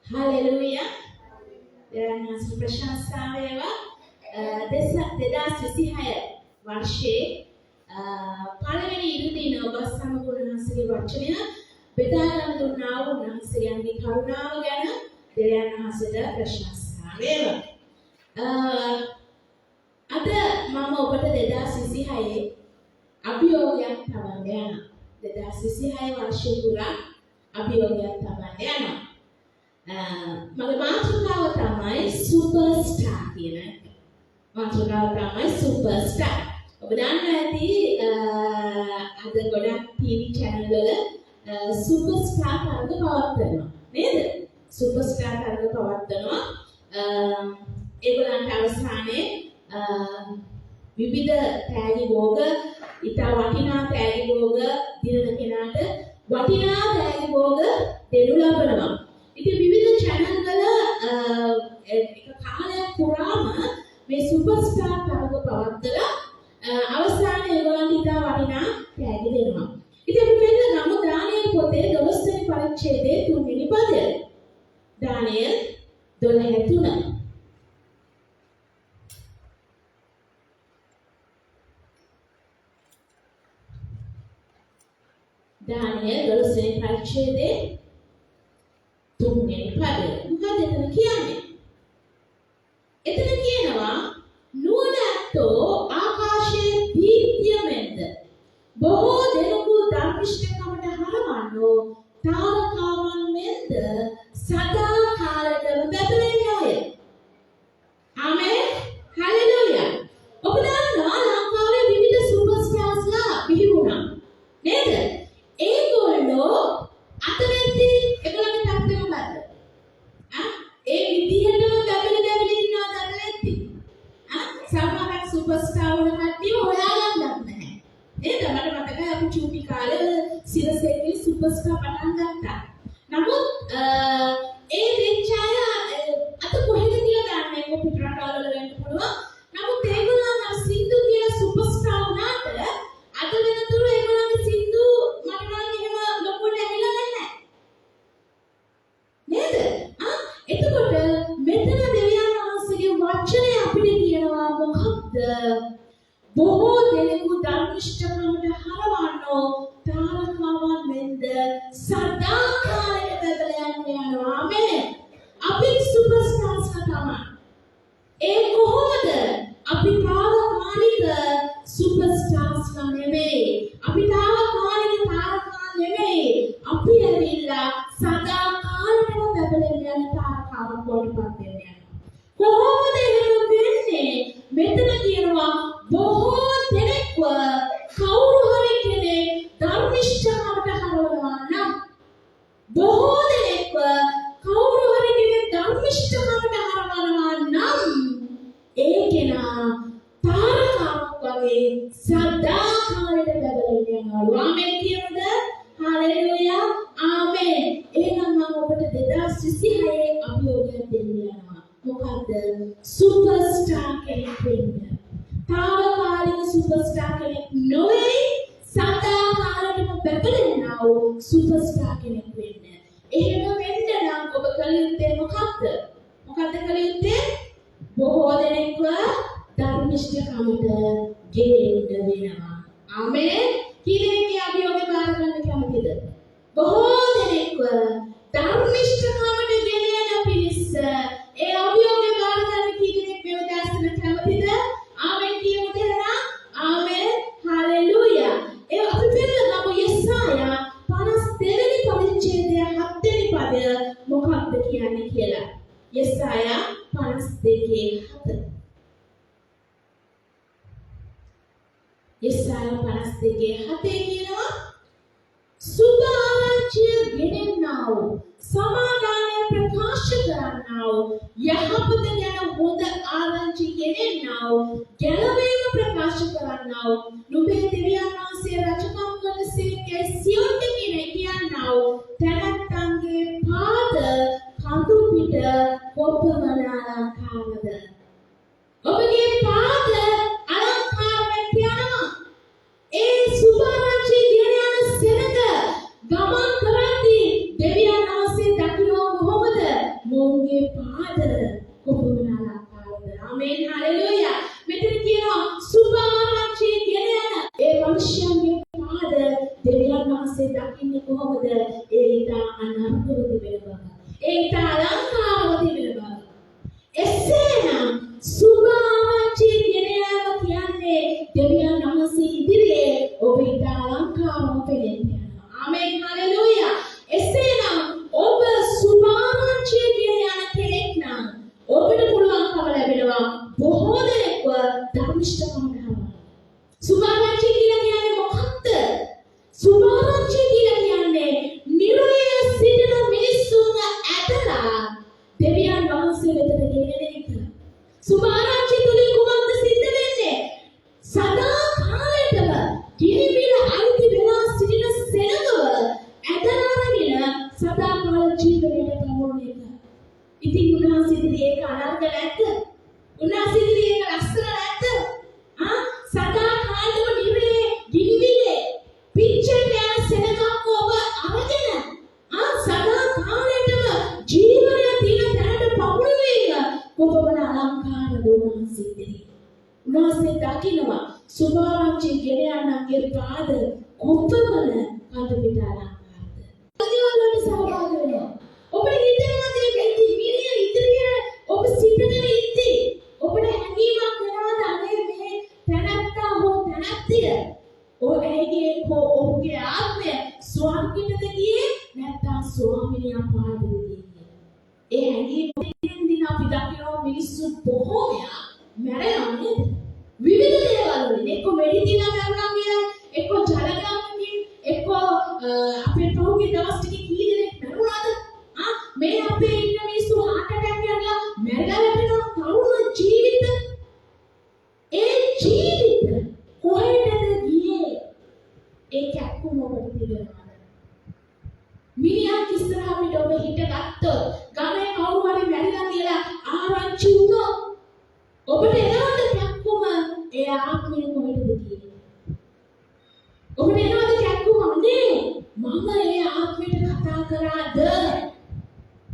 Hallelujah. දෙවියන් වහන්සේට ප්‍රශංසා වේවා. 2026 වර්ෂයේ පළවෙනි ඉරිදින ඔබ සමග උන්වහන්සේගේ වචනය බෙදා ගන්න දුන්නා වූ උන්වහන්සේගේ කරුණාව ගැන දෙවියන් වහන්සේට ප්‍රශංසා වේවා. අද මම ඔබට 2026 අභියෝගයක් තබන්න යනවා. 2026 වර්ෂය පුරා අභියෝගයක් තබන්න යනවා. මගේ මාතෘකාව තමයි සුපර්ස්ටාර් කියන එක. මාතෘකාව තමයි සුපර්ස්ටාර්. ඔබ දන්නවා ඇති, අද ගොඩක් ටීවී චැනල් වල සුපර්ස්ටාර් තරග පවත්වනවා නේද? සුපර්ස්ටාර් තරග පවත්වනවා. ඒගොල්ලන්ට අවසානයේ විවිධ තෑගි භෝග, ඉතා වටිනා තෑගි භෝග, දිනන කෙනාට වටිනා තෑගි භෝග දෙනු ලබනවා. ඉතින් විවිධ චැනල් වල එක කාලයක් පුරාම මේ සුපර්ස්ටාර් තරග පවත්වලා අවසානයේ ඒගොල්ලන්ට ඉතා වටිනා තෑගි දෙනවා. ඉතින් අපි පෙන්නගමු දානියෙල් පොතේ 12 වෙනි පරිච්ඡේදයේ 3 වෙනි පදය. දානියෙල් 12:3. දානියෙල් 12 වෙනි පරිච්ඡේදයේ 3 වෙනි පදය. මොකද එතන කියන්නේ? එතන කියනවා, නුවණ ඇත්තෝ ආකාශයේ දීප්තිය මෙන්ද, බොහෝ දෙනෙකු ධර්මිෂ්ඨකමට හරවන්නෝ තාරකාවන් මෙන්ද සදා කාලෙටම බැබලෙන්නෝය. ආමේන්. හලෙලූයා. ඔබ දන්නවා ලංකාවේ විවිධ සුපර්ස්ටාර්ස්ලා බිහි වුණා නේද? ඒගොල්ලෝ අතවෙද්දී ඒගොල්ලන්ගේ තත්ත්වය මොකද්ද? ආ, ඒ විදිහටම බැබලි බැබලි ඉන්නවද අතවෙද්දී? ආ, සමහරක් සුපර්ස්ටාර් වුණ කට්ටිය හොයාගන්නත් නැහැ නේද? මට මතකයි අපි චූටි කාලේ සිරස එකේ සුපර්ස්ටාර් පටන් ගත්තා. නමුත් ඒ වෙච්ච අය අත කොහෙද කියලා දන්නේ නැහැ. පිට රටවල් වල වෙන්න පුළුවන්. නමුත් ඒගොල්ලන් අර සින්දු කියලා සුපර්ස්ටාර් වුණාට අද වෙනතුරු ඒගොල්ලන්ගේ සින්දු මට නම් එහෙම ලොකුවට ඇහිලා නැහැ. නේද? ආ, එතකොට මෙතන දෙවියන් වහන්සේගේ වචනය අපිට කියනවා මොකක්ද? බොහෝ දෙනෙකු ධර්මිෂ්ඨකමට හරවන්නෝ තාරකාවන් මෙන්ද සදා කාලයට බැබල යන්න යනවා. ආමේන්. අපි සුපර්ස්ටාර්ස්ලා තමයි. ඒ කොහොමද? අපි තාවකාලික සුපර්ස්ටාර්ස්ලා නෙමෙයි. අපි තාවකාලික තාරකා නෙමෙයි. අපි ඇවිල්ලා සදා කාලෙටම බැබලෙන්න යන තාරකාවක් බවට පත් වෙන්න යනවා. කොහොමද එහෙම වෙන්නේ? මෙතන කියනවා බොහෝ දෙනෙක්ව කවුරු හරි කෙනෙක් ධර්මිෂ්ඨකමට හරවනවා නම්, බොහෝ දෙනෙක්ව කවුරු හරි කෙනෙක් ධර්මිෂ්ඨකමට හරවනවා නම්, ඒ කෙනා තාරකාවක් වගේ සදා කාලෙට බැබලෙන්න යනවලු. ආමෙන් කියමුද? හලෙලූයා. ආමෙන්. එහෙනම් මම ඔබට 2026 අභියෝගයක් දෙන්න යනවා. මොකද්ද? සුපර්ස්ටාර් කෙනෙක් වෙන්න. තාවකාලික සුපර්ස්ටාර් කෙනෙක් නොවේ, සදා කාලෙටම බැබලෙන්නා වූ සුපර්ස්ටාර් කෙනෙක් වෙන්න. එහෙම වෙන්න නම් ඔබ කළ යුත්තේ මොකක්ද? මොකද්ද කළ යුත්තේ? බොහෝ දෙනෙක්ව ධර්මිෂ්ඨකමට ගේන්න වෙනවා. ආමෙන්. කී දෙනෙක් අභියෝගය බාර ගන්න කැමතිද? බොහෝ දෙනෙක්ව ධර්මිෂ්ඨකමට ගෙන යන පිණිස ඒ අභියෝගය බාර ගන්න කී දෙනෙක් මේ උදෑසන කැමතිද? ආමෙන් කියමුද එහෙනම්? ආමෙන්. හලෙලූයා. ඒ අපි පෙරලගමු යෙසායා 52 වෙනි පරිච්ඡේදය 7 වෙනි පදය මොකක්ද කියන්නේ කියලා. යෙසායා 52:7. යෙසායා 52:7 කියනවා, සුභ ආරංචිය ගෙනෙන්නා වූ, සමාදානය ප්‍රකාශ කරන්නා වූ, යහපත ගැන හොඳ ආරංචි ගෙනෙන්නා වූ, ගැලවීම ප්‍රකාශ කරන්නා වූ, නුඹේ දෙවියන් වහන්සේ රජකම් කරනසේකයි සියොන්ට කියන කියන්නා වූ තැනැත්තන්ගේ පාද කඳු පිට කොපමණ අලංකාරද? ඔබගේ පාද අලංකාර වෙන්න යනවා. ඒ සුභ ආරංචි ගෙන යන සෙනඟ ගමන් වහන්සේ දකින්නේ කොහොමද? ඒ ඉතා අනර්ඝව තිබෙන බව. ඒ ඉතා අලංකාරව තිබෙන බව. එසේනම් සුභාරංචිය ගෙන යාම කියන්නේ දෙවියන් වහන්සේ ඉදිරියේ ඔබ ඉතා අලංකාරව පෙනෙන්න යනවා. ආමේන්, හලෙලූයා. එසේනම් ඔබ සුභාරංචිය ගෙන යන කෙනෙක් නම් ඔබට පුළුවන්කම ලැබෙනවා බොහෝ දෙනෙක්ව ධර්මිෂ්ඨකමට හරවන්න. සුභාරංචිය කියලා කියන්නේ මොකක්ද? සුභාරංචිය කියලා කියන්නේ නිරයේ සිටින මිනිස්සුන්ව ඇදලා දෙවියන් වහන්සේ වෙතට ගෙනෙන එක. සුභාරංචිය තුලින් කුමක්ද සිද්ධ වෙන්නේ? සදා කාලයටම ගිනිබිල අයිති වෙලා සිටින සෙනඟව ඇදලා අරගෙන සදාකාල ජීවනයට පමුණුන එක. ඉතින් උන්වහන්සේ ඉදිරියේ ඒක අනර්ඝ නැද්ද? උන්වහන්සේ ඉදිරියේ ඒක ලස්සන නැද්ද? ආ, සදා කාලෙම නිරයේ ගිනිබිලේ පිච්චෙන්න යන සෙනඟක් ඔබ අරගෙන ආ සදා කාලයටම ජීවනය තියෙන තැනට පමුණු වීම කොපමණ අලංකාරද උන්වහන්සේ ඉදිරියේ. උන්වහන්සේ දකිනවා සුභාරංචි ගෙන යන්නන්ගේ පාද කොපමණ කඳු පිට අලංකාරද. දේවල් වලට සහභාගී වෙනවා. ඔබට හිතෙනවා මේ මිනිහ ඉදිරියේ ඔබ සිටගෙන ඉද්දි ඔබට හැඟීමක් වෙනවද, අනේ මේ තැනැත්තා හෝ තැනැත්තිය ඔය ඇයගේ හෝ ඔහුගේ ආත්මය ස්වර්ගයටද ගියේ නැත්නම් ස්වාමිනිය අපායටද ගියේ කියලා? ඒ හැඟීම දින දින අපි දකිනවා මිනිස්සු බොහෝමයක් මැරෙනවා නේද? විවිධ දේවල් වලින්, එක්ක වෙඩි තියලා මැරුණා කියලා, එක්ක ජලගංගකින්, එක්ක අපේ පහුගිය දවස් ටිකේ කී දෙනෙක් මැරුණාද? ආ, මේ අපේ ඉන්න මිනිස්සු හાર્ට් ඇටැක් කරලා මැරිලා වැටෙනවා. තරුණ ජීවිත. ඒ ජීවිත කොහෙටද ගියේ? ඒ කැක්කුම ඔබට තිබෙනවද? මිනිහක් ඉස්සරහා අපිට ඔබ හිටගත්තොත්, ගමේ කවුරු හරි මැරිලා කියලා ආරංචි වුණොත් ඔබට එනවද කැක්කුම, ඒ ආත්මය කොහෙටද ගියේ? ඔබට එනවද කැක්කුම, අනේ මම ඒ ආත්මයට කතා කරාද?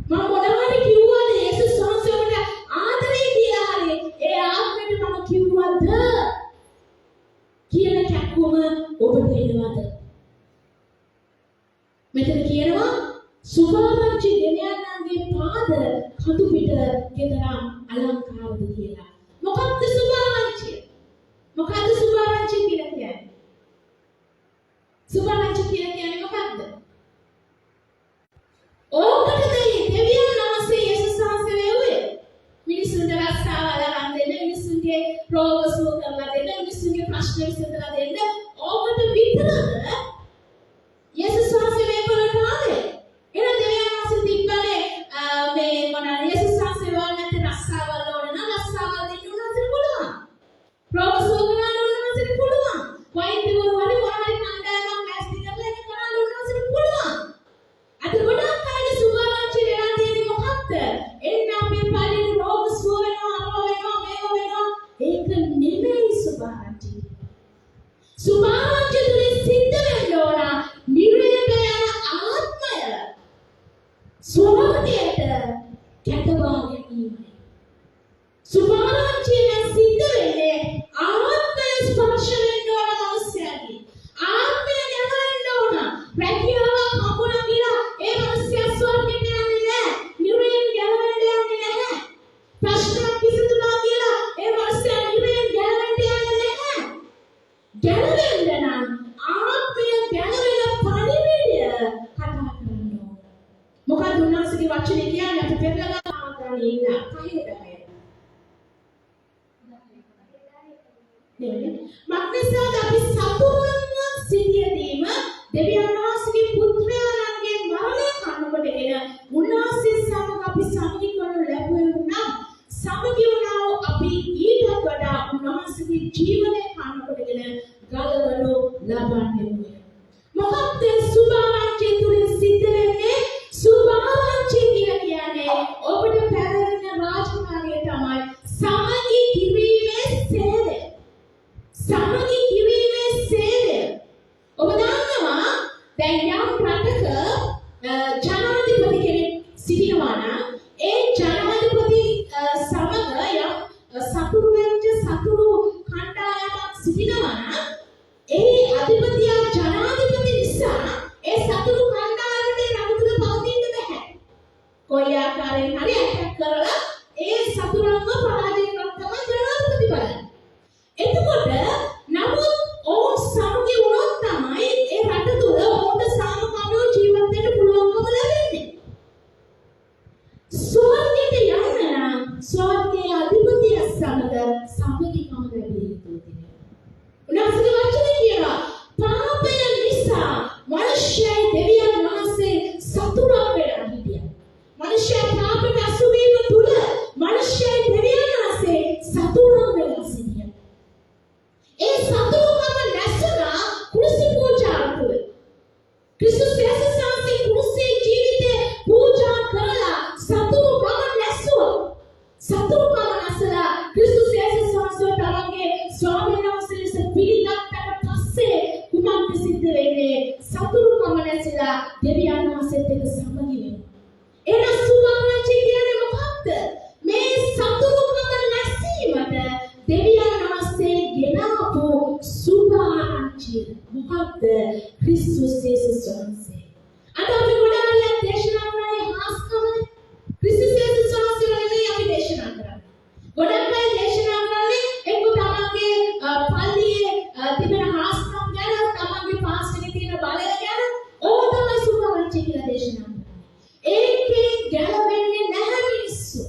මම මොනවා හරි කිව්වද? යේසුස් වහන්සේ ඔබට ආදරේ කියලා හරි ඒ ආත්මයට මම කිව්වද කියන කැක්කුම ඔබට එනවද? මෙතන කියනවා සුභාරංචි ගෙනයන්නන්ගේ පාද කඳු පිට කෙතරම් අලංකාරද කියලා. මොකක්ද සුභාරංචිය? මොකක්ද සුභාරංචිය කියලා කියන්නේ? සුභාරංචිය කියලා කියන්නේ මොකක්ද? ඕකටද දෙවියන් වහන්සේ යේසුස් වහන්සේ වෙව්වේ? මිනිසුන්ට රස්සාව අරන් දෙන්න, මිනිසුන්ගේ රෝග සුව කරලා දෙන්න, මිනිසුන්ගේ ප්‍රශ්න විසඳලා දෙන්න, ඕකට විතරද යේසුස් වහන්සේ මේ පොළොවට ආවේ? එහෙනම් දෙවියන් වහන්සේ තිබ්බනේ මේ මොනවාද, යේසුස් වහන්සේ වගේ නැත්නම් රස්සාවල් ඕන නම් රස්සාවල් දෙන්න උන්වහන්සේට පුළුවන්. රෝග සුව කරන්න උන්වහන්සේට පුළුවන්. වෛද්‍යවරු හරි මොන හරි කණ්ඩායමක් ලෑස්ති කරලා ඒක කරන්න උන්වහන්සේට පුළුවන්. අද ගොඩාක් අයගේ සුභාරංචි වෙලා තියෙන්නේ මොකක්ද? එන්න අපේ පල්ලියේ රෝග සුව වෙනවා, අරව වෙනවා, මේව වෙනවා. ඒක නෙමෙයි සුභාරංචි. සුභාරංචි තුලින් සිද්ධ වෙන්න ඕන නිරයට යන ආත්මය ස්වර්ගයට කැඳවා ගැනීමයි. සුභාරංචියෙන් සිද්ධ වෙන්නේ ආත්මය ස්පර්ශ වෙන්න ඕන මනුස්සයාගේ. ආත්මය ගැලවෙන්න ඕන. රැකියාවක් හම්බුණා කියලා ඒ මනුස්සයා ස්වර්ගයට යන්නේ නැහැ. නිරයෙන් ගැලවෙන්න යන්නේ නැහැ. ප්‍රශ්නයක් විසඳුණා කියලා ඒ මනුස්සයා නිරයෙන් ගැලවෙන්න යන්නේ නැහැ. ගැලවෙන්න නම් ආත්මය ගැලවෙන පණිවිඩය කතා කරන්න ඕන. මොකද්ද උන්වහන්සේගේ වචනේ කියන්නේ? අපි පෙරලා ගන්න ඉන්න 5:10. නෙවෙයි. මක්නිසාද අපි සතුරුන්ව සිටියදීම දෙවියන් වහන්සේගේ පුත්‍රයාණන්ගේ මරණය කරුණු කොටගෙන උන්වහන්සේ සමග අපි සමගි කරනු ලැබුවෙමු නම්, සමගි වුණා වූ අපි ඊටත් වඩා උන්වහන්සේගේ ජීවනය කරුණු කොටගෙන ගලවනු ලබන්නෙමුය. මොකක්ද සුභාරංචිය තුලින් සිද්ධ වෙන්නේ? සුභාරංචිය කියලා කියන්නේ ඔබට පැවරෙන රාජකාරිය තමයි සමගි කිරීමේ සේවය. සමගි කිරීමේ සේවය. ඔබ දන්නවා දැන් යම් රටක ජනාධිපති කෙනෙක් සිටිනවා නම් ඒ ජනාධිපති සමග යම් සතුරු වෙච්ච සතුරු කණ්ඩායමක් සිටිනවා නම් ඒ අධිපතියා ජනාධිපති නිසා උන්වහන්සේත් එක්ක සමගි වෙනවා. එහෙනම් සුභාරංචිය කියන්නේ මොකක්ද? මේ සතුරුකම නැසීමට දෙවියන් වහන්සේ ගෙනාපු සුභාරංචිය මොකක්ද? ක්‍රිස්තුස් යේසුස් වහන්සේ. අද අපි ගොඩාක් දේශනා කරන්නේ හාස්කමනේ. ක්‍රිස්තුස් යේසුස් වහන්සේ නෙමෙයි අපි දේශනා කරන්නේ. ගොඩක් අය දේශනා කරන්නේ එක්ක තමන්ගේ පල්ලියේ තිබෙන හාස්කම් ගැන, තමන්ගේ පාස්ටර්ගේ තියෙන බලය ගැන. ඕක තමයි සුභාරංචිය කියලා දේශනා කරන්නේ. ඒකේ ගැලවෙන්නේ නැහැ මිනිස්සු.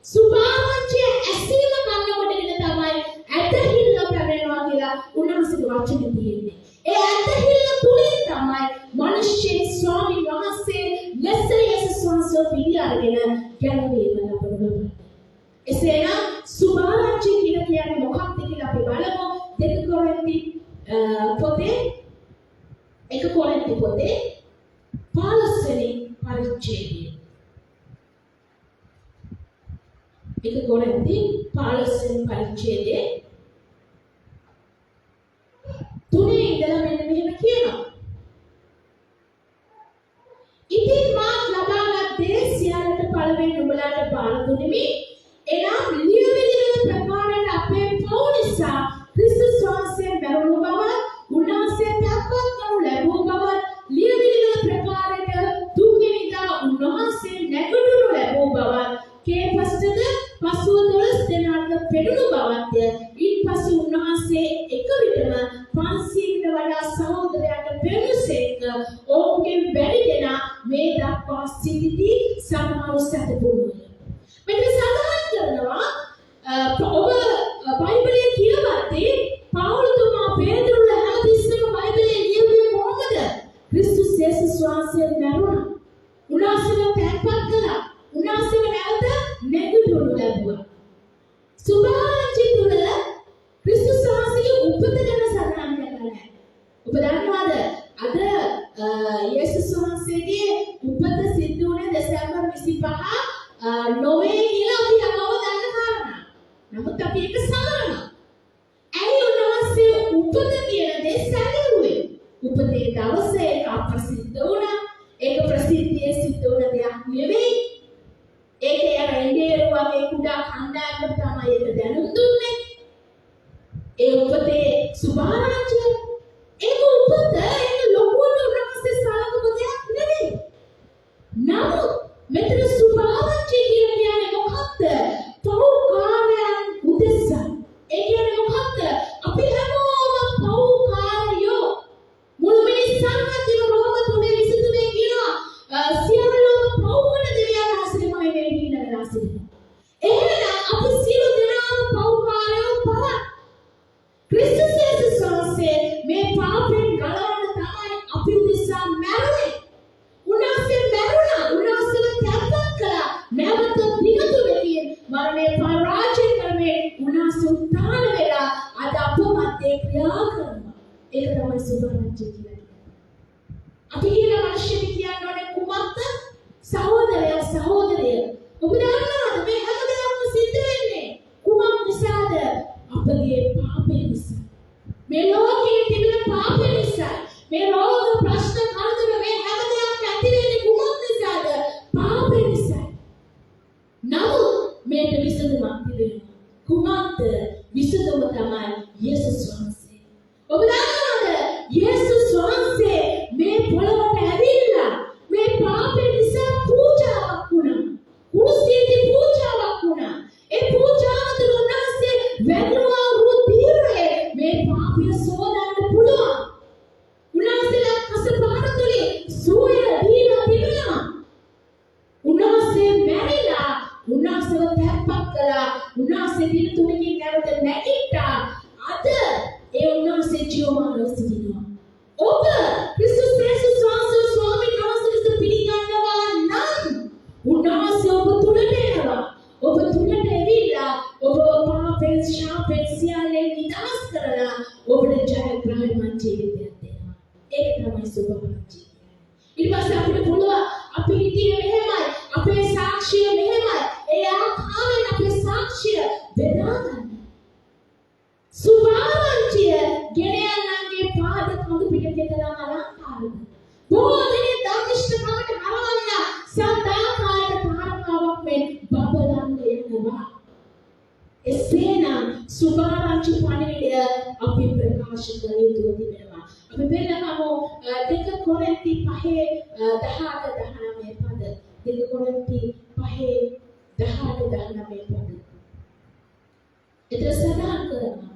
සුභාරංචිය ඇසීම කන්නකොටගෙන තමයි ඇදහිල්ල පැමිණෙනවා කියලා උන්වහන්සේගේ වචනේ තියෙන්නේ. ඒ ඇදහිල්ල තුලින් තමයි මිනිස්සේ ස්වාමීන් වහන්සේ ලෙස යේසුස් වහන්සේ පිළි අරගෙන ගැලවීම ලබනු ලබන්නේ. එසේනම් සුභාරංචිය කියලා කියන්නේ මොකක්ද කියලා අපි බලමු. 2 කොරින්ති පොතේ, 1 කොරින්ති පොතේ 15 වෙනි පරිච්ඡේදය. 1 කොරින්ති 15 වෙනි පරිච්ඡේදයේ 3 ඉඳලා මෙන්න මෙහෙම කියනවා. ඉතින් මා ලබාගත් දේ සියල්ලට පළවෙනි නුඹලාට බාර දුන්නෙමි. එනම් ලියවිලි වල ප්‍රකාරයට අපේ පව් නිසා ක්‍රිස්තුස් වහන්සේ මැරුණු බව, උන්වහන්සේ තැන්පත් කරනු ලැබූ බව, ලියවිලි වල ප්‍රකාරයට තුන්වෙනිදා උන්වහන්සේ නැගිටනු ලැබූ බව, කේපස්ටද පසුව 12 දෙනාට පෙනුණු බවත්ය. ඉන්පසු උන්වහන්සේ එක විටම 500කට වඩා සහෝදරයන්ට පෙනුනසේක. ඔවුන්ගෙන් වැඩි දෙනා මේ දක්වා සිටිති, සමහරු සැතපුණෝය. මෙතන සඳහන් කරනවා ඔබ බයිබලයේ කියවද්දී පාවුලුතුමා පේතුරුල හැමතිස්සෙම බයිබලයේ ලියුවේ කොහොමද? ක්‍රිස්තුස් යේසුස් වහන්සේ මැරුණා. උන්වහන්සේව තැන්පත් කළා. උන්වහන්සේව නැවත නැගිටවනු ලැබුවා. සුභාරංචි තුළ ක්‍රිස්තුස් වහන්සේගේ උපත ගැන සඳහන් කරලා නැහැ. ඔබ දන්නවද අද යේසුස් වහන්සේගේ උපත සිද්ධ වුණේ දෙසැම්බර් 25 නොවේ කියලා අපි හැමෝම දන්න කාරණා. නමුත් අපි ඒක සමරනවා. ඇයි උන්වහන්සේ උපත කියන දේ සැලුවේ? උපතේ දවස ඒක අප්‍රසිද්ධ වුණා. ඒක ප්‍රසිද්ධියේ සිද්ධ වුණ දෙයක් නෙවෙයි. ඒක යන එඬේරු වගේ කුඩා කණ්ඩායමකට තමයි ඒක දැනුම් දුන්නේ. ඒ උපතේ සුභාරංචිය. ඒක උපත ඒක ලොකුවට උන්වහන්සේ සලකපු දෙයක් නෙවෙයි. නමුත් මෙතන සුභාරංචිය කියලා කියන්නේ මොකක්ද? පව්කාරයන් උදෙසා. ඒ කියන්නේ මොකක්ද? අපි හැමෝම පව්කාරයෝ. මුළු මිනිස් සංහතියම රෝම 3:23 කියනවා සියල්ලෝම පව් කරන දෙවියන් වහන්සේගේ මහිමයෙන් හීන වෙලා සිටිනවා. එහෙනම් අපි සියලු දෙනාම පව්කාරයෝ පවා. ක්‍රිස්තුස් යේසුස් වහන්සේ මේ පාපයෙන් ගලවන්න තමයි අපි උදෙසා මැරුණේ. උන්වහන්සේ මැරුණා. උන්වහන්සේව තැන්පත් කළා. නැවත දින තුනකින් මරණය පරාජය කරමින් උන්වහන්සේ උත්ථාන වෙලා අද අප මැදේ ක්‍රියා කරනවා. ඒක තමයි සුභාරංචිය කියලා කියන්නේ. අපි කියන මනුෂ්‍යෙක් කියන්න ඕනේ කුමක්ද? සහෝදරයා, සහෝදරිය. ඔබ දන්නවද මේ හැම දෙයක්ම සිද්ධ වෙන්නේ කුමක් නිසාද? අපගේ පාපය නිසා. මේ ලෝකයේ තිබෙන පාපය නිසා. මේ රෝග, ප්‍රශ්න, කරදර මේ හැම දෙයක්ම ඇති වෙන්නේ කුමක් නිසාද? පාපය නිසා. නමුත් මේට විසඳුමක් තිබෙනවා. කුමක්ද? විසඳුම තමයි යේසුස් වහන්සේ. ඔබ දන්නවද? යේසුස් වහන්සේ මේ පොළොවට ඇවිල්ලා මේ පාපය නිසා පූජාවක් වුණා. කුරුසියේදී පූජාවක් වුණා. ඒ පූජාව තුළ උන්වහන්සේ වැගිරුවා රුධිරය මේ පාපය සෝදන්න පුළුවන්. උන්වහන්සේලා කසපාර තුලින් සුවය දීලා තිබෙනවා. උන්වහන්සේ මැරිලා උන්වහන්සේව තැන්පත් කළා. උන්වහන්සේ දින තුනකින් නැවත නැගිට්ටා. අද ඒ උන්වහන්සේ ජීවමානව සිටිනවා. ඔබ ක්‍රිස්තුස් යේසුස් වහන්සේ ස්වාමීන් වහන්සේ ලෙස පිළිගන්නවා නම් උන්වහන්සේ ඔබ තුලට එනවා. ඔබ තුලට ඇවිල්ලා ඔබ පාපෙන් ශාපෙන් සියල්ලෙන් නිදහස් කරලා ඔබට ජයග්‍රහණමත් ජීවිතයක් දෙනවා. ඒක තමයි සුභාරංචිය කියන්නේ. ඊට පස්සේ අපිට පුළුවන් අපි හිටියේ මෙහෙමයි, අපේ සාක්ෂිය මෙහෙමයි. ඒ ආකාරයෙන් අපේ සාක්ෂිය බෙදා ගන්න. සුභාරංචිය ගෙන යන්නන්ගේ පාද කඳු පිට කෙතරම් අලංකාරද? බොහෝ දෙනෙක් ධර්මිෂ්ඨකමට හරවන්න සුභාරංචි පණිවිඩය අපි ප්‍රකාශ කළ යුතු තිබෙනවා. අපි පෙළගමු 2 කොරින්ති 5:18 19 පද. 2 කොරින්ති 5:18 19 පද. එතන සඳහන් කරනවා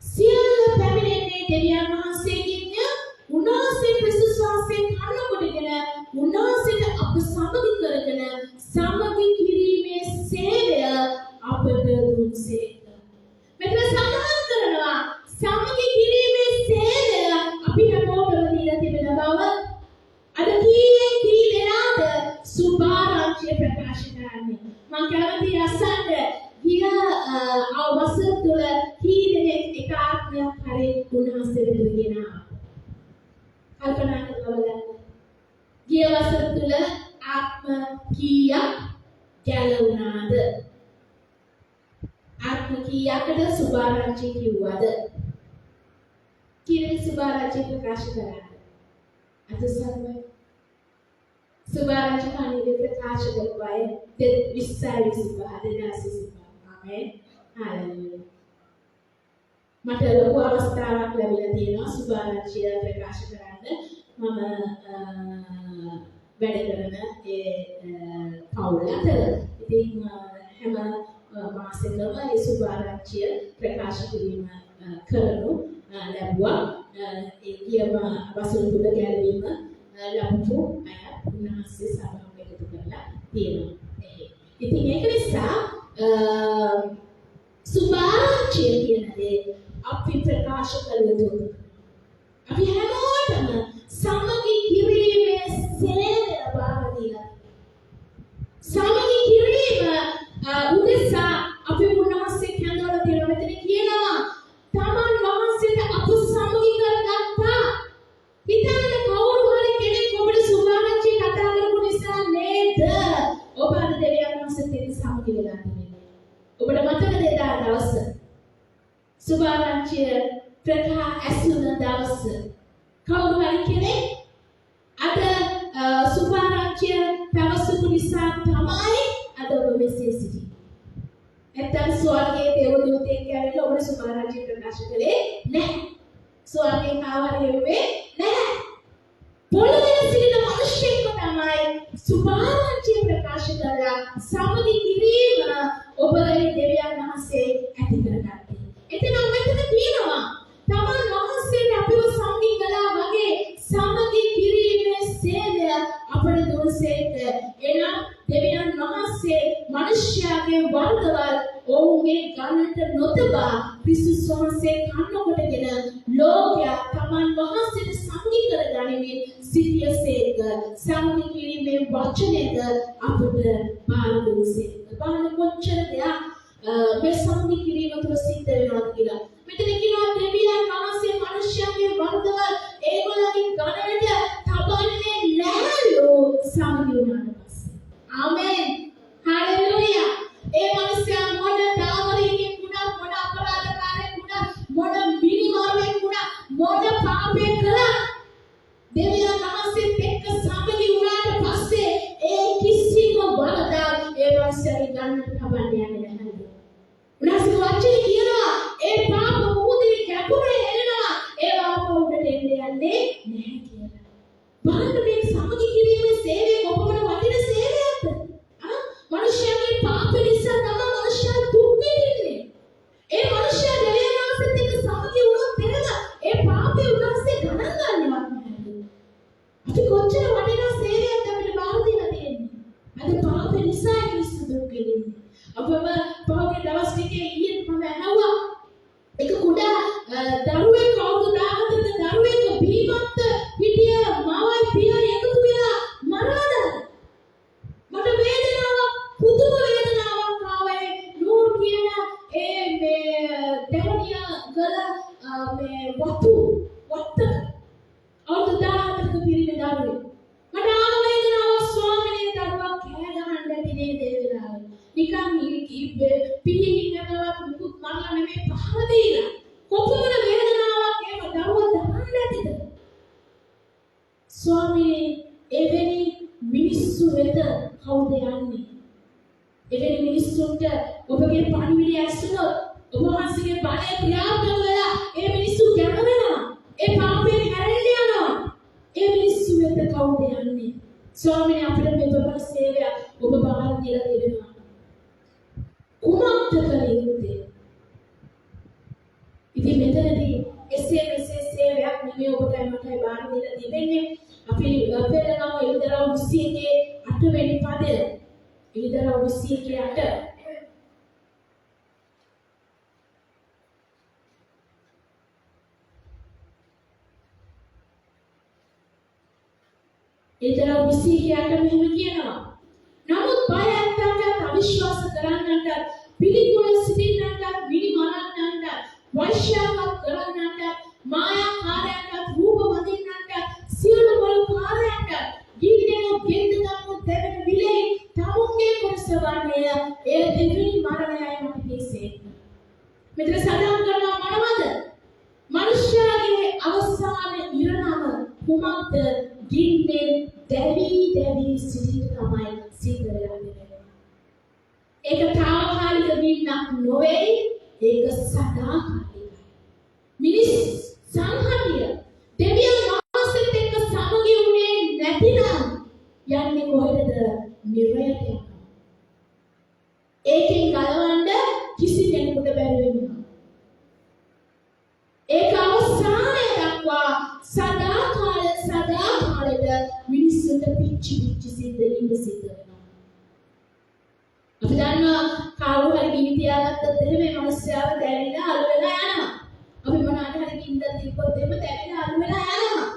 සියල්ල පැමිණෙන්නේ දෙවියන් වහන්සේගෙන්ය. උන්වහන්සේ ක්‍රිස්තුස් වහන්සේ කන්න කොටගෙන උන්වහන්සේට අප සමගි කරගෙන සමගි කිරීමේ සේවය අපට දුන්සේක. මෙතන සඳහන් කරනවා සමගි කිරීමේ සේවය අපි හැමෝටම දීලා තිබෙන බව. අද කී දෙනාද සුභාරංචිය ප්‍රකාශ කරන්නේ? මං කැමතියි අසන්න ගිය වසර තුළ කී දෙනෙක් එක ආත්මයක් හරි උන්වහන්සේ වෙතට ගෙන ආවා? කල්පනා කරලා බලන්න. ගිය වසර තුළ ආත්ම කීයක් ගැලවුණාද? ආත්ම කීයකට සුභාරංචි කිව්වද? කී දෙනෙක් සුභාරංචි ප්‍රකාශ කරාද? අද සර්වයි සුභාරංචි පණිවිඩය ප්‍රකාශ කරපු අය 20 25 2025. ආමේන්. හලෙලූයා. මට ලොකු අවස්ථාවක් ලැබිලා තියෙනවා සුභාරංචිය ප්‍රකාශ කරන්න. මම වැඩ කරන ඒ පවුල අතර. ඉතින් හැම මාසෙකම ඒ සුභාරංචිය ප්‍රකාශ කිරීම කරනු ලැබුවා. ඒ ගියම වසර තුල ගැලවීම ලැබපු අය උන්වහන්සේ සභාවට එකතු කරලා තියෙනවා. ඉතින් ඒක නිසා සුභාරංචිය කියන දේ අපි ප්‍රකාශ කළ යුතු. අපි හැමෝටම සමගි කිරීමේ සේවය බාර දීලා. සමගි කිරීම උදෙසා අපි උන්වහන්සේ කැඳවලා තියෙනවා. මෙතන කියනවා තමන් වහන්සේට අප සමගි කරගත්තා. හිතන්න කවුරු හරි කෙනෙක් ඔබට සුභාරංචිය කතා කරපු නිසා නේද ඔබ අද දෙවියන් වහන්සේත් එක්ක සමගි වෙලා තිබෙන්නේ? ඔබට මතකද එදා දවස? සුභාරංචිය ප්‍රකා ඇසුන දවස කවුරු හරි කෙනෙක් අද සුභාරංචිය පැවසපු නිසා තමයි අද ඔබ මෙසේ සිටින්නේ. නැත්තම් ස්වර්ගයේ දේවදූතයෙක් ඇවිල්ලා ඔබට සුභාරංචිය ප්‍රකාශ කළේ නැහැ. ස්වර්ගයේ කාව හරි හෙව්වේ නැහැ. පොළොවේ සිටින මිනිස්සෙක්ව තමයි සුභාරංචිය ප්‍රකාශ කරලා සමගි කිරීම ඔබේ දෙවියන් වහන්සේ ඇති කරගත්තේ. එතන මෙතන කියනවා තමන් වහන්සේට අපිව සමගි කළා වගේ සමගි කිරීමේ සේවය අපට දුන්සේක. එනම් දෙවියන් වහන්සේ මනුෂ්‍යයාගේ වරදවල් ඔවුන්ගේ ගණනට නොතබා ක්‍රිස්තුස් වහන්සේ කන්න කොටගෙන ලෝකයා තමන් වහන්සේට සමගි කර ගනිමින් සිටියසේක. සමගි කිරීමේ වචනයද අපට බාර දුන්සේක. බලන්න කොච්චර දෙයක් මේ සමගි කිරීම තුළ සිද්ධ වෙනවද කියලා. මෙතන කියනවා දෙවියන් වහන්සේ මනුෂ්‍යයන්ගේ වරදවල් ඒගොල්ලන්ගේ ගණනට තබන්නේ නැහැලු සමගි වුණාට පස්සේ. ආමේන්. හලෙලූයා. ඒ මනුස්සයා මොන දාමරිකෙක් වුණත්, මොන අපරාධකාරයෙක් වුණත්, මොන මිනිමරුවෙක් වුණත්, මොන පාපේ කළත් දෙවියන් වහන්සේත් එක්ක සමගි වුණාට පස්සේ ඒ කිසිම වරදක් ඒ මනුස්සයාගේ ගණනට තබන්න යන්නේ නැහැලු. උන්වහන්සේ වචනේ කියනවා ඒ පාප මුහුදේ ගැඹුරේ එළනවා, ඒවා අප උඩට එන්න යන්නේ නැහැ කියලා. බලන්න මේ සමගි කිරීමේ සේවය කොපමණ වටින සේවයක්ද? මනුෂ්‍යයාගේ පාප නිසා තමයි මනුෂ්‍යයා දුක් විඳින්නේ. ඒ මනුෂ්‍යයා දෙවියන් වහන්සේත් එක්ක සමගි වුණොත් එහෙම ඒ පාපේ උන්වහන්සේ ගණන් ගන්නවත් නැහැ. අපි කොච්චර වටිනා සේවයක් අපිට බාර දීලා තියෙන්නේ. අද පාපේ නිසා මිනිස්සු දුක් විඳින්නේ. අපම පහුගිය දවස් ටිකේ ඊයේ මම ඇහුවා එක කුඩා දරුවෙක් අවුරුදු 14 දරුවෙක් බීමත් හිටිය මවයි පියයි එකතු වෙලා මරලා දාලා. මට වේදනාවක්, පුදුම වේදනාවක් ආවා ඒ නූර් කියන ඒ මේ දැවනිය ගල මේ වතු වත්තක අවුරුදු 14ක පිරිමි දරුවෙක්. මට ආව වේදනාවක් ස්වාමිනේ දරුවා කෑ ගහන්න ඇති නේද ඒ වෙලාවේ. නිකන් පිහින් යනවත් මුකුත් මරලා නෙමෙයි පහර දීලා. කොපමණ වේදනාවක් එහෙම දරුවා දරන්න ඇතිද? ස්වාමිනේ එවැනි මිනිස්සු වෙත කවුද යන්නේ? එවැනි මිනිස්සුන්ට ඔබගේ පණිවිඩය ඇසුනොත් ඔබ වහන්සේගේ බලය ක්‍රියාත්මක වෙලා ඒ මිනිස්සු ගැලවෙනවා. ඒ පාපයෙන් හැරෙන්න යනවා. ඒ මිනිස්සු වෙත කවුද යන්නේ? ස්වාමීනි, අපිට මේ ප්‍රබල සේවය ඔබ බාර දීලා තිබෙනවා. කුමක්ද කළ යුත්තේ? ඉතින් මෙතනදී එසේ මෙසේ සේවයක් නෙමෙයි ඔබටයි මටයි බාර දීලා තිබෙන්නේ. අපි පෙරගමු එළිදරව් 21 8 වෙනි පදය. එළිදරව් 21 8. එළිදරව් 21 8 මෙහෙම කියනවා. නමුත් බය ඇත්තන්ටත්, අවිශ්වාස කරන්නන්ටත්, පිළිකුල් සිටින්නන්ටත්, මිනි මරන්නන්ටත්, වෛශ්‍යාකම් කරන්නන්ටත්, මායාකාරයන්ටත්, රූප වඳින්නන්ටත්, සියලු බලකාරයන්ටත් ගින්නෙන් ගෙන්ද දමු දෙවන විලෙහි තමුන්ගේ කොටස වන්නේය. එය දෙවෙනි මරණයයි මට කීසේ. මෙතන සඳහන් කරනවා මොනවද? මනුෂ්‍යයාගේ අවසාන ඉරණම කුමක්ද? ගින්නෙන් දැවි දැවි සිටින්න තමයි සිද්ධ වෙලා තිබෙන්නේ. ඒක තාවකාලික ගින්නක් නොවේ, ඒක සදාකාලිකයි. මිනිස් සංහතිය දෙවියන් වහන්සේත් එක්ක සමගි වුණේ නැතිනම් යන්නේ කොහෙටද? නිරයට යනවා. ඒකෙන් ගලවන්න කිසි කෙනෙකුට බැරි වෙනවා. ඒක අවසානය දක්වා සදාකාල සදාකාලෙට මිනිස්සුන්ට පිච්චි පිච්චි සිද්ධ ඉන්න සිද්ධ වෙනවා. අපි දන්නවා කවුරු හරි ගිනි තියාගත්තොත් එහෙම මේ මිනිස්සයාව දැවිලා අලු වෙලා යනවා. අපි මොනාට හරි ගින්දක් තිබ්බොත් එහෙම දැවිලා අලු වෙලා යනවා.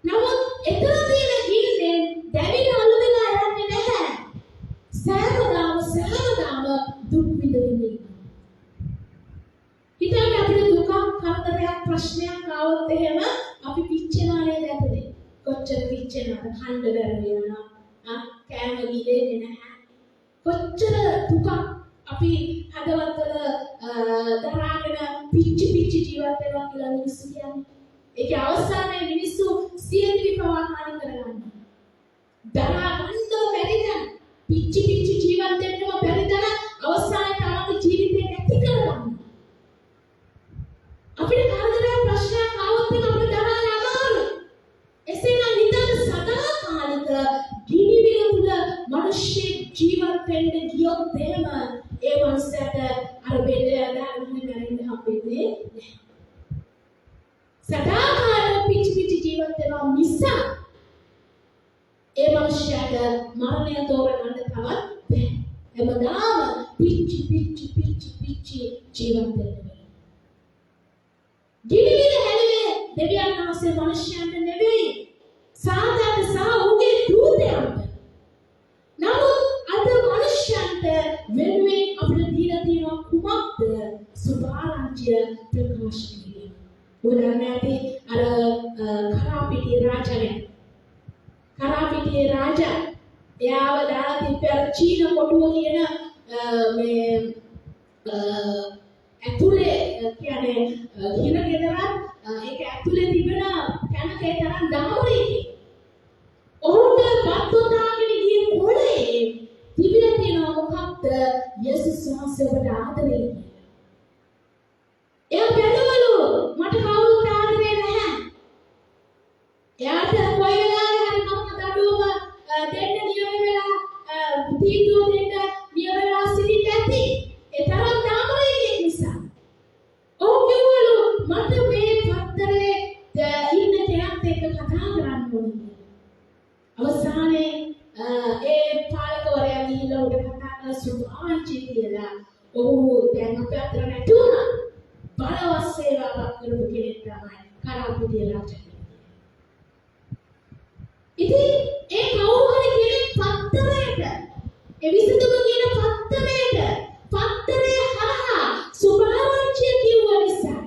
නමුත් එතන තියෙන ගින්නෙන් දැවිලා අලු වෙලා යන්නේ නැහැ. සෑමදාම සෑමදාම දුක් විඳින්න ඉන්නවා. හිතන්න අපිට දුකක්, කරදරයක්, ප්‍රශ්නයක් ආවොත් එහෙම අපි පිච්චෙනවා නේද ඇතුලේ? කොච්චර පිච්චෙනවද? කන්න බැරුව යනවා. කෑම ගිලෙන්නේ නැහැ. කොච්චර දුකක් අපි හදවත්වල දරාගෙන පිච්චි පිච්චි ජීවත් වෙනවා කියලා මිනිස්සු කියන්නේ. ඒකේ අවසානයේ මිනිස්සු සියදිවි පවා හානි කරගන්නවා. දරා ගන්නව බැරි තැන, පිච්චි පිච්චි ජීවත් වෙන්නම බැරි තැන අවසානයේ තමන්ගේ ජීවිතේ නැති කරගන්නවා. අපිට කරදරයක් ප්‍රශ්නයක් ආවොත් එහෙම අපිට දරන්න අමාරුයි. එසේනම් හිතන්න සදාකාලික ගිනිවිල තුල මිනිස්සෙක් ජීවත් වෙන්න ගියොත් එහෙම ඒ මනුස්සයාට අර බෙල්ල දාගෙන මැරෙන්න හම්බෙන්නේ නැහැ. සදාකාලික පිච්චි පිච්චි ජීවත් වෙනවා මිසක් ඒ මනුස්සයාට මරණය තෝරගන්න තවත් බැහැ. හැමදාම පිච්චි පිච්චි පිච්චි පිච්චි ජීවත් වෙන්න වෙනවා. ගිනිවිල හැලුවේ දෙවියන් වහන්සේ මනුෂ්‍යයන්ට නෙවෙයි, සාතාන්ට සහ ඔහුගේ දූතයන්ට. නමුත් අද මනුෂ්‍යයන්ට වෙනුවෙන් අපිට දීලා තියෙනවා කුමක්ද? සුභාරංචිය ප්‍රකාශ කිරීම. ඔබ දන්නේ නැති අර කරාපිටියේ රාජා ගැන. කරාපිටියේ රාජා එයාව දාලා තිබ්බේ අර චීන කොටුව කියන මේ ඇතුලේ, කියන්නේ හිර ගෙදරත් ඒක ඇතුලේ තිබෙන තැනක ඒ තරම් දාමරිකේ. ඔහුට බත් ඔතාගෙන ගිය කොළේ තිබිලා තියෙනවා මොකක්ද? යේසුස් වහන්සේ ඔබට ආදරේ කියලා. එයා බැලුවලු මට කවුරුත් ආදරේ නැහැ. එයාට කොයි වෙලාවෙ හරි මම දඩුවම දෙන්න නියම වෙලා, තීන්දුව දෙන්න නියම වෙලා සිටින්න ඇති. ඒ තරම් දාමරිකෙක් නිසා. ඔහු කිව්වලු මට මේ පත්තරේ ඉන්න කෙනත් එක්ක කතා කරන්න ඕනේ කියලා. අවසානයේ ඒ පාලකවරයා ගිහිල්ලා උඩ කතා කරලා සුභාරංචි කියලා ඔහු දැන් අපේ අතර නැති වුණා. බලවත් සේවාවක් කරපු කෙනෙක් තමයි කරාපිටිය රාජා. ඉතින් ඒ කවුරු හරි කෙනෙක් පත්තරයට, ඒ විසඳුම කියන පත්තරයට, පත්තරය හරහා සුභාරංචිය කිව්ව නිසා,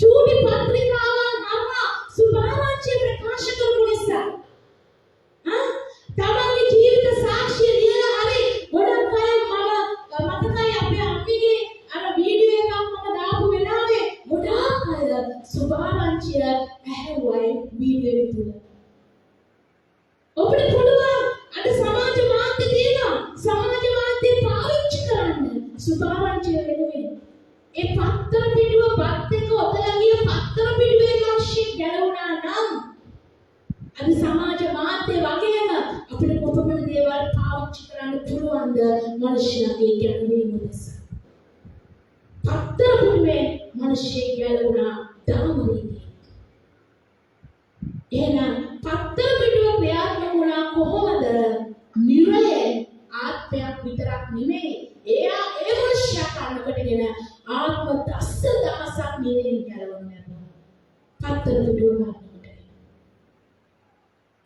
චූටි පත්‍රිකාවන් හරහා සුභාරංචිය ප්‍රකාශ කරපු නිසා, තමන්ගේ ජීවිත සාක්ෂිය ලියලා හරි ගොඩක් අය, මම මතකයි අපේ අම්මිගේ අර වීඩියෝ එකක් මම දාපු වෙලාවේ ගොඩාක් අය සුභාරංචිය ඇහැව්වයි වීඩියෝ එක තුල. ඔබට පුළුවන් අද සමාජ මාධ්‍ය තියෙනවා. සමාජ මාධ්‍ය පත්තර පිටුවෙන් මිනිස්සෙක් ගැලවුණා දාමරීගේ. එහෙනම් පත්තර පිටුව ක්‍රියාත්මක වුණා කොහොමද? නිරයෙන් ආත්මයක් විතරක් නෙමෙයි, එයා ඒ මනුෂ්‍යයා කන්නකොටගෙන ආත්ම දසදහසක් නිරයෙන් ගැලවුණා. පත්තර පිටුව කන්නකොට.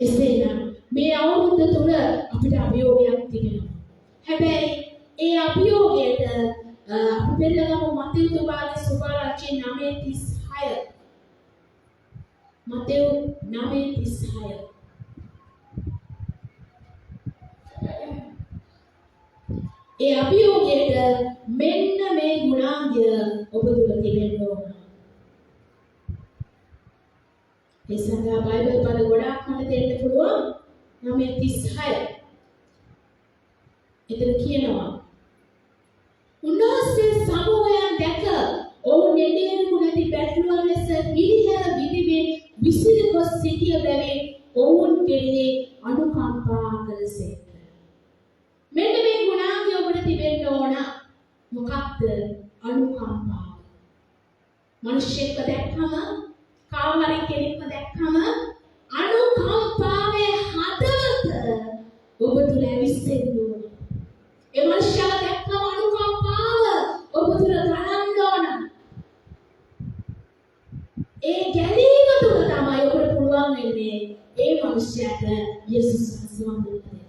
එසේනම් මේ අවුරුද්ද තුල අපිට අභියෝගයක් තිබෙනවා. හැබැයි ඒ අභියෝගයට අපි පෙළගමු මතෙව් තුවාලේ සුභාරංචි 9:36. මතෙව් 9:36. ඒ අභියෝගයට මෙන්න මේ ගුණාංගය ඔබ තුල තිබෙන්න ඕන. ඒ සඳහා බයිබල් පද ගොඩාක් මට දෙන්න පුළුවන්. 9:36. එතන කියනවා උන්වහන්සේ සමූහයන් දැක ඔවුන් එඬේරකු නැති බැටළුවන් ලෙස හිරිහැර විඳිමින් විසිර ගොස් සිටිය බැවින් ඔවුන් කෙරෙහි අනුකම්පා කළසේක. මෙන්න මේ ගුණාංගය ඔබට තිබෙන්න ඕන. මොකක්ද? අනුකම්පාව. මිනිස්සෙක්ව දැක්කම, කාව හරි කෙනෙක්ව දැක්කම අනුකම්පාවේ හදවත ඔබ තුල ඇවිස්සෙන්න ඕන. ඒ මනුෂ්‍යව දැක්කම අනුකම්පාව ඔබ තුල ගලන්න ඕන. ඒ ගැලීම තුල තමයි ඔබට පුළුවන් වෙන්නේ ඒ මනුෂ්‍යයාට යේසුස් වහන්සේ වඳින්න දෙන්න.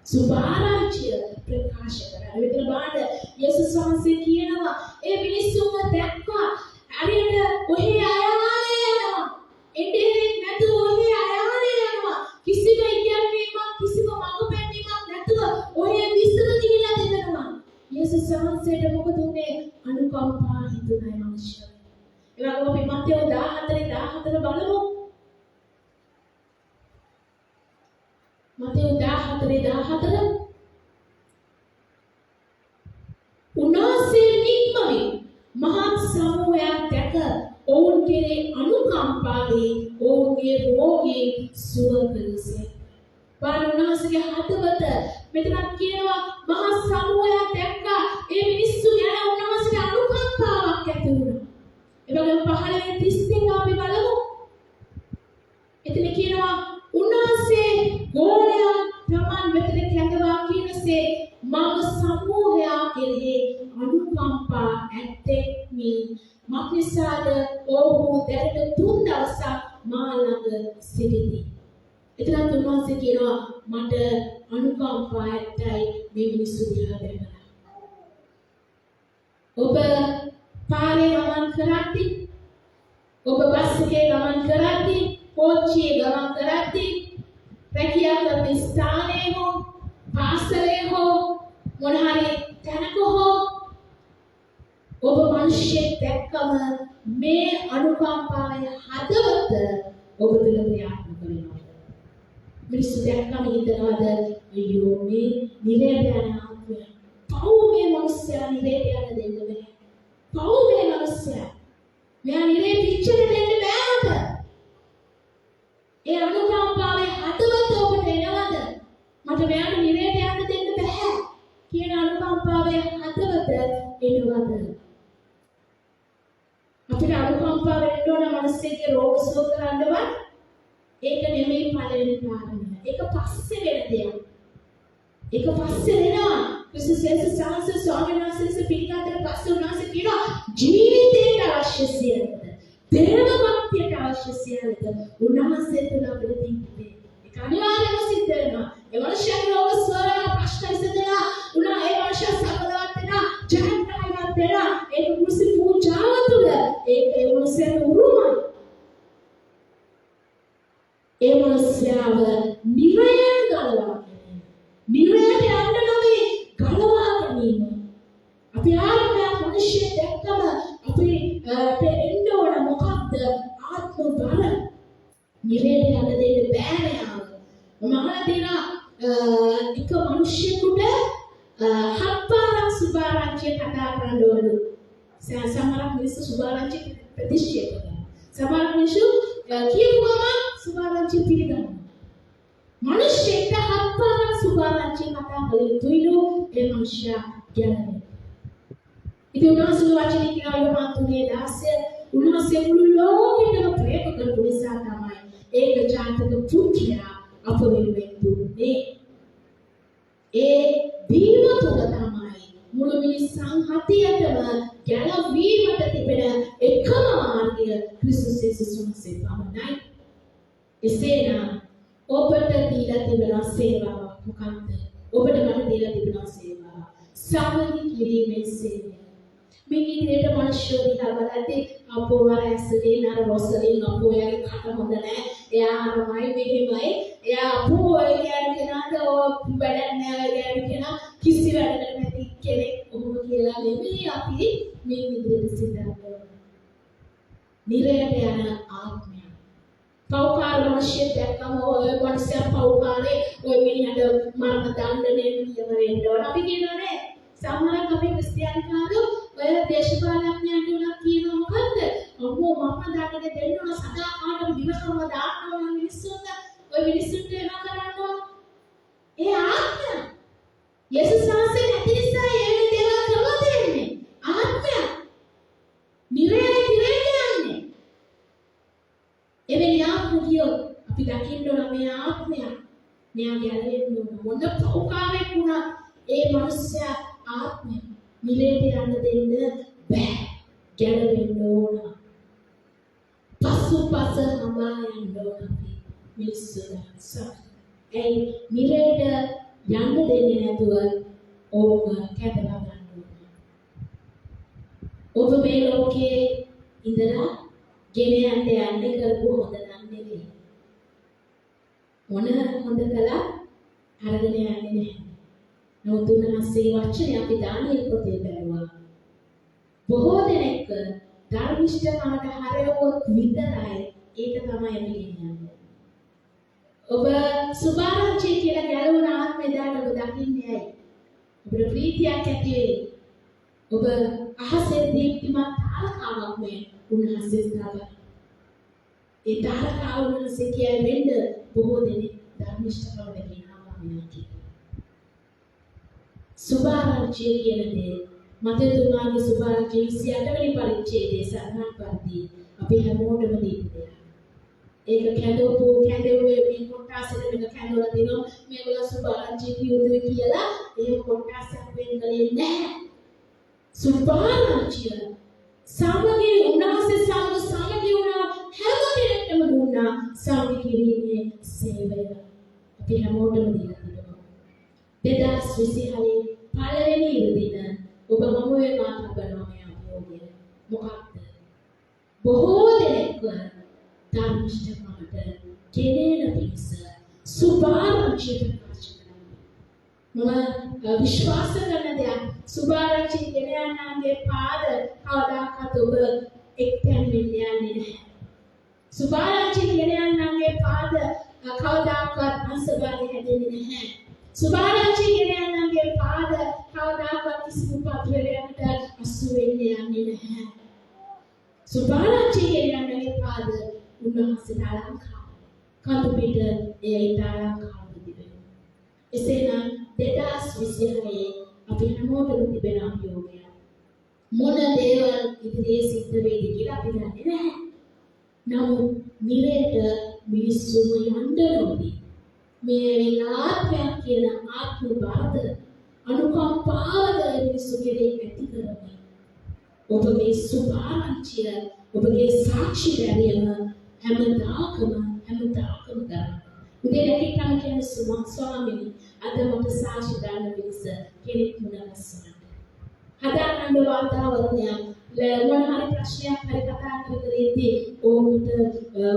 සුභාරංචිය ප්‍රකාශ කරන්න. මෙතන බලන්න යේසුස් වහන්සේ කියනවා ඒ මිනිස්සුන්ව දැක්කා හරියට ඔහේ අයාලේ යනවා. එන්නේ නැතුව ඔහේ අයාලේ යනවා. කිසිම ඉගැන්වීමක් කිසිම මඟ පෙන්වීමක් නැතුව ඔහේ විසර ගිහිලා දෙනවා. යේසුස් වහන්සේට මොකද උනේ? අනුකම්පා හිතුණා මනුෂ්‍යයන්. ඒ වගේම අපි මත්තේව් 14:14 බලමු. මත්තේව් 14:14 උන්වහන්සේ නික්මවි මහත් සමූහයක් දැක ඔවුන් කෙරේ අනුකම්පාවේ ඔවුන්ගේ රෝගීන් සුව කළසේක. බලන්න උන්වහන්සේගේ හදවත මෙතනත් කියනවා මහත් සමූහයක් දැක්කා. ඒ මිනිස්සු ගැන උන්වහන්සේට අනුකම්පාවක් ඇති වුණා. ඒ වගේම 15:32 අපි බලමු. එතන කියනවා උන්වහන්සේ ගෝලයන් තමන් වෙතට කැඳවා කියනසේ මම සමූහයා කෙරෙහි අනුකම්පා ඇත්තෙක්මි. මක්නිසාද ඔව්හු දැනට 3 දවසක් මා ළඟ සිටිති. එතනත් උන්වහන්සේ කියනවා මට අනුකම්පා ඇත්තයි මේ මිනිස්සු දිහා දැකලා. ඔබ පාරේ ගමන් කරද්දී, ඔබ බස් එකේ ගමන් කරද්දී, කෝච්චියේ ගමන් කරද්දී, රැකියා කරන ස්ථානයේ හෝ පාසලේ හෝ මොන හරි තැනක හෝ ඔබ මිනිස්සෙක් දැක්කම මේ අනුකම්පාවේ හදවත ඔබ තුළ ක්‍රියාත්මක වෙනවා. මිනිස්සු දැක්කම හිතනවාද අයියෝ මේ නිරයට යන ආත්මය. පව් මේ මිනිස්සයා නිරයට යන්න දෙන්න බෑ. පව් මේ මිනිස්සයා. මෙයා නිරේ පිච්චෙන්න දෙන්න බෑ මට. ඒ අනුකම්පාවේ හදවත ඔබට එනවද? මට මෙයාට නිරයට යන්න දෙන්න බෑ කියන අනුකම්පාවේ හදවත එනවද? අපිට අනුකම්පාව වෙන්න ඕන මිනිස්සෙක්ගේ රෝග සුව කරන්නවත් ඒක නෙමෙයි පළවෙනි කාරණය. ඒක පස්සේ වෙන දෙයක්. ඒක පස්සේ වෙනවා. ක්‍රිස්තුස් යේසුස් වහන්සේ ස්වාමීන් වහන්සේ ලෙස පිළිගත්තට පස්සේ උන්වහන්සේ කියනවා ජීවිතයට අවශ්‍ය සියල්ල, දේව භක්තියට අවශ්‍ය සියල්ල උන්වහන්සේ තුළ අපිට තිබේ. ඒක අනිවාර්යයෙන්ම සිද්ධ වෙනවා. ඒ මනුෂ්‍යයාගේ රෝග සුව වෙනවා, ප්‍රශ්න විසඳනවා, උනා ඒ මනුෂ්‍යයා සඵලවත් වෙනවා, ජයග්‍රහණවත් වෙනවා. ඒක කුරුසි පූජාව තුළ ඒක ඒ මනුෂ්‍යයාට උරුමයි. ඒ මනුෂ්‍යයාව නිරයෙන් ගලවා ගැනීම. නිරයට යන්න නොවේ ගලවා ගැනීම. අපි ආත්මයක් මනුෂ්‍යයෙක් දැක්කම අපි එන්න ඕන මොකක්ද? ආත්ම බර. නිරයට යන්න දෙන්න බෑ මෙයාව. මම අහලා තියෙනවා එක මිනිහෙකුට 7 පාරක් සුභාරංචිය කතා කරන්න ඕනලු. සමහරක් මිනිස්සු සුභාරංචිය ප්‍රතික්ෂේප කරනවා. සමහරක් මිනිස්සු කියපු ගමන් සුභාරංචිය පිළිගන්නවා. මිනිස්සෙක්ට 7 පාරක් සුභාරංචිය කතා කළ යුතුයිලු ඒ මනුෂ්‍යයා ගැන. ඉතින් උන්වහන්සේගේ වචනේ කියනවා යොහන් 3:16 උන්වහන්සේ මුළු ලෝකෙටම ප්‍රේම කරපු නිසා තමයි ඒක ජාතක පුත්‍රයා අප වෙනුවෙන් දුන්නේ. ඒ දීම තුළ තමයි මුළු මිනිස් සංහතියටම ගැලවීමට තිබෙන එකම මාර්ගය ක්‍රිස්තුස් යේසුස් වහන්සේ පමණයි. එසේනම් ඔබට දීලා තිබෙන සේවාවක් මොකක්ද? ඔබට මට දීලා තිබෙන සේවාව සමගි කිරීමේ සේවය. මේ ඉදිරියට මනුෂ්‍ය දිහා බලද්දී අපෝ අර ඇසලින් අර රොසලින් අපෝ එයාගේ කට හොඳ නෑ. එයා අරමයි මෙහෙමයි. එයා අපෝ ඔය ගෑනු කෙනාට ඔය වැඩක් නෑ, ඔය ගෑනු කෙනා කිසි වැඩකට නැති කෙනෙක් ඔහොම කියලා නෙමෙයි අපි මේ ඉදිරියට සිතන්න ඕන. නිරයට යන ආත්මයක්. පව්කාර මනුෂ්‍යෙක් දැක්කම ඔය මනුස්සයා පව්කාරේ, ඔය මිනිහට මරණ දණ්ඩනය නියම වෙන්න ඕන. අපි කියනවානේ සමහරක් අපේ ක්‍රිස්තියානි කාරයෝ ඔය දේශපාලඥයන්ට උනත් කියනවා මොකද්ද? අම්මෝ මරණ දණ්ඩනය දෙන්න ඕන, සදා කාලෙම දිවකරව දාන්න ඕන මිනිස්සුන්ට, ඔය මිනිස්සුන්ට ඒවා කරන්න ඕන. ඒ ආත්මය. යේසුස් වහන්සේ නැති නිසා ඒ වෙන දේවල් කරලා දෙන්නේ. ආත්මය. නිරයයි තිරයට යන්නේ. එවැනි ආත්ම ගියොත් අපි දකින්න ඕන මේ ආත්මය මෙයා ගැලවෙන්න ඕන. මොන පව්කාරයෙක් වුණත් ඒ මනුස්සයා ආත්මය නිරයට යන්න දෙන්න බෑ. ගැලවෙන්න ඕන. පසුපස හඹා යන්න ඕන අපි මිනිස්සුන්ට. ඇයි නිරයට යන්න දෙන්නේ නැතුව ඔවුන්ව කැඳවා ගන්න ඕන. ඔබ මේ ලෝකයේ ඉඳලා ගෙන යන්න යන්නේ කරපු හොඳ නම් නෙවෙයි. මොන හොඳ කළත් අරගෙන යන්නේ නැහැ. නමුත් උන්වහන්සේ වචනේ අපි දානියෙල් පොතේ බැලුවා. බොහෝ දෙනෙක් ධර්මිෂ්ඨකමට හරවුවොත් විතරයි ඒක තමයි අපි ගෙනියන්නේ. ඔබ සුභාරංචිය කියලා ගැලවුණ ආත්මය දාන ඔබ දකින්නේ ඇයි? ඔබට ප්‍රීතියක් ඇති වෙයි. ඔබ අහසේ දීප්තිමත් තාරකාවක් මේ උන්වහන්සේ ස්ථාපන. ඒ තාරකාව උන්වහන්සේ කියයි වෙන්න බොහෝ දෙනෙක් ධර්මිෂ්ඨකමට ගෙනාවා මෙයා කියලා. සුභාරංචිය කියන දේ මතෙතුමාගේ සුභාරංචිය 28 වෙනි පරිච්ඡේදයේ සඳහන් පරිදි අපි හැමෝටම දීපු දෙයක්. ඒක කැඳවපු කැඳවුවේ මේ කොට්ටාසෙට මේක කැඳවලා දෙනවා, මේගොල්ලෝ සුභාරංචිය කියුතුයි කියලා එහෙම කොට්ටාසයක් වෙන් කළේ නැහැ. සුභාරංචිය සමගි උන්වහන්සේ සමග සමගි වුණා හැම කෙනෙක්ටම දුන්නා සමගි කිරීමේ සේවය. අපි හැමෝටම දීලා තිබෙනවා. 2026 පළවෙනි ඉරුදින ඔබ හමුවේ මා තබනවා මේ අභියෝගය. මොකක්ද? බොහෝ දෙනෙක්ව ධර්මිෂ්ඨකමට ගෙනෙන පිණිස සුභාරංචිය ප්‍රකාශ කරන්න. මම විශ්වාස කරන දෙයක්, සුභාරංචි ගෙන යන්නාගේ පාද කවදාකවත් ඔබ එක්තැන් වෙන්න යන්නේ නැහැ. සුභාරංචි ගෙන යන්නාගේ පාද කවදාකවත් අංශභාග හැදෙන්නේ නැහැ. සුභාරංචි ගෙන යන්නාගේ පාද කවදාකවත් කිසිම උපද්‍රවයකට අසු වෙන්න යන්නේ නැහැ. සුභාරංචි ගෙන යන්නාගේ පාද උන්වහන්සේට අලංකාරයි. කඳු පිට එය ඉතා අලංකාරව තිබෙනවා. එසේනම් 2026 අපි හැමෝටම තිබෙන අභියෝගය. මොන දේවල් ඉදිරියේ සිද්ධ වෙයිද කියලා අපි දන්නේ නැහැ. නමුත් නිරයට මිනිස්සුම යන්න නොදී මේ වෙලාත්මයක් කියන ආත්ම බරද අනුකම්පාවද මිනිස්සු කෙරෙහි ඇති කරමින් ඔබගේ සුභාරංචිය, ඔබගේ සාක්ෂි දැරීම හැමදාකම හැමදාකම කරන්න. උදේ නැගිට්ටම කියන සුමක් ස්වාමිනී, අද මට සාක්ෂි දාන්න පිණිස කෙනෙක් මුණ ගැස්සන්න. හදාගන්න වාතාවරණයක් මොන හරි ප්‍රශ්නයක් හරි කතා කර කර ඉද්දී ඕකට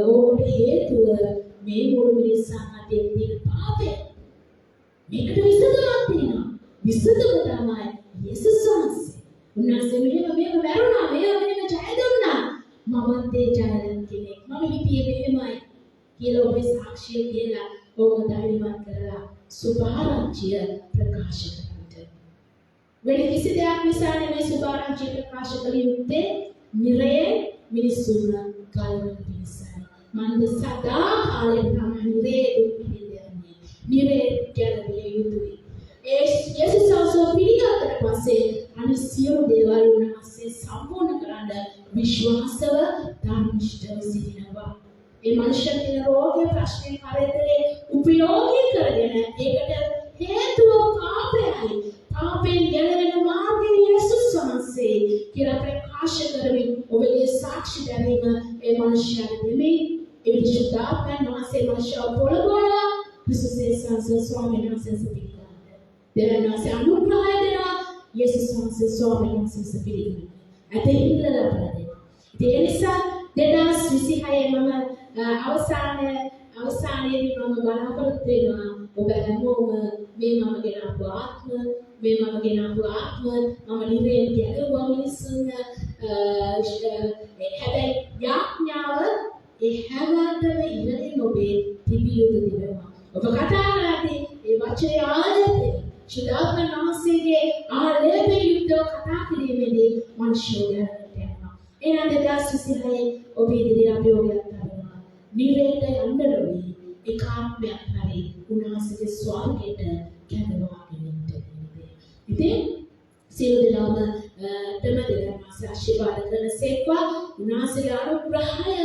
ඕකට හේතුව මේ මුළු මිනිස් සංහතියේ තියෙන පාපය. මේකට විසඳුමක් තියෙනවා. විසඳුම තමයි යේසුස් වහන්සේ. උන්වහන්සේ මෙහෙම මෙහෙම මැරුණා, මෙහෙම මෙහෙම ජය දුන්නා. මමත් ඒ ජය කෙනෙක්. මම හිටියේ මෙහෙමයි කියලා ඔබේ සාක්ෂිය කියලා ඔබ ධෛර්යවත් කරලා සුභාරංචිය ප්‍රකාශ කරන්න. වෙන කිසි දෙයක් නිසා නෙමෙයි සුභාරංචිය ප්‍රකාශ කළ යුත්තේ, නිරයේ මිනිස්සුන්ව ගලවන පිණිසයි. මන්ද සදා කාලයෙන් තමයි නිරේ දුක් විඳින්න යන්නේ. නිරේ ගැලවිය යුතුයි. ඒ යේසුස් වහන්සේ පිළිගත්තට පස්සේ අනිත් සියලු දේවල් ධර්මිෂ්ඨව සිටිනවා. ඒ මනුෂ්‍ය තියෙන රෝගය, ප්‍රශ්නේ, කරදරේ උපයෝගී කරගෙන ඒකට හේතුව පාපයයි. පාපයෙන් ගැලවෙන මාර්ගය යේසුස් වහන්සේ කියලා ප්‍රකාශ කරමින් ඔබගේ සාක්ෂි දැරීම ඒ මනුෂ්‍යයාට දෙමින්, ඒ විශුද්ධාත්මයන් වහන්සේ මනුෂ්‍යව පොළඹවනවා ක්‍රිස්තුස් වහන්සේ ස්වාමීන් වහන්සේ පිළිගන්න. දෙවියන් වහන්සේ අනුග්‍රහය දෙනවා යේසුස් වහන්සේ ස්වාමීන් වහන්සේ පිළිගන්න. ඇදහිල්ල ලබා දෙනවා. ඉතින් ඒ නිසා 2026 මම අවසානයේදී මම බලාපොරොත්තු වෙනවා ඔබ හැමෝම මේ මම ගෙනාපු ආත්ම, මේ මම ගෙනාපු ආත්ම, මම නිරයෙන් ගැලවුවා මිනිස්සුන්. හැබැයි යාඥාව ඒ හැමතැනම ඉහළින් ඔබේ තිබිය යුතු තිබෙනවා. ඔබ කතා කරද්දී ඒ වචනේ ආලේපය, ශුද්ධාත්මන් වහන්සේගේ ආලේපයෙන් යුක්තව කතා කිරීමේදී මනුෂ්‍යයෝ ගැලවෙන්නට යනවා. එහෙනම් 2026 ඔබ ඉදිරියේ අභියෝගයක් කරනවා. නිරයට යන්න නොවී එක ආත්මයක් හරි උන්වහන්සේගේ ස්වර්ගයට කැඳවාගෙන ඉන්න. ඉතින් සියලු දෙනාම තම දෙවියන් වහන්සේ ආශිර්වාද කරන සේක්වා. උන්වහන්සේගේ අනුග්‍රහය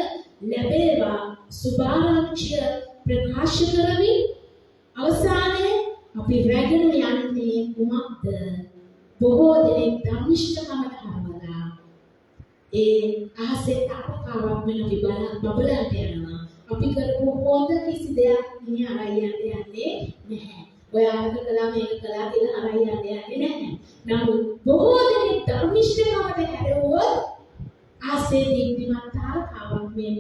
ලැබේවා. සුභාරංචිය ප්‍රකාශ කරමින් අවසානයේ අපි රැගෙන යන්නේ කුමක්ද? බොහෝ දෙනෙක් ධර්මිෂ්ඨකමට හරවලා ඒ අහසේ තාරකාවක් මෙන් අපි බබලන්ට යනවා. අපි කරපු හොඳ කිසි දෙයක් මිනිහා අරයි යන්න යන්නේ නැහැ. ඔය අරක කළා මේක කළා කියලා අරයි යන්න යන්නේ නැහැ. නමුත් බොහෝ දෙනෙක් ධර්මිෂ්ඨකමට හැරෙව්වොත් අහසේ දීප්තිමත් තාරකාවක් මෙන්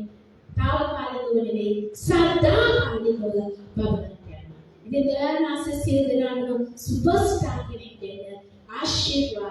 තාවකාලිකව නෙවෙයි, සදාකාලිකව බබලන්ට යනවා. ඉතින් දෙවියන් වහන්සේ සියලු දෙනාටම සුපර්ස්ටාර් කෙනෙක් වෙන්න ආශිර්වාද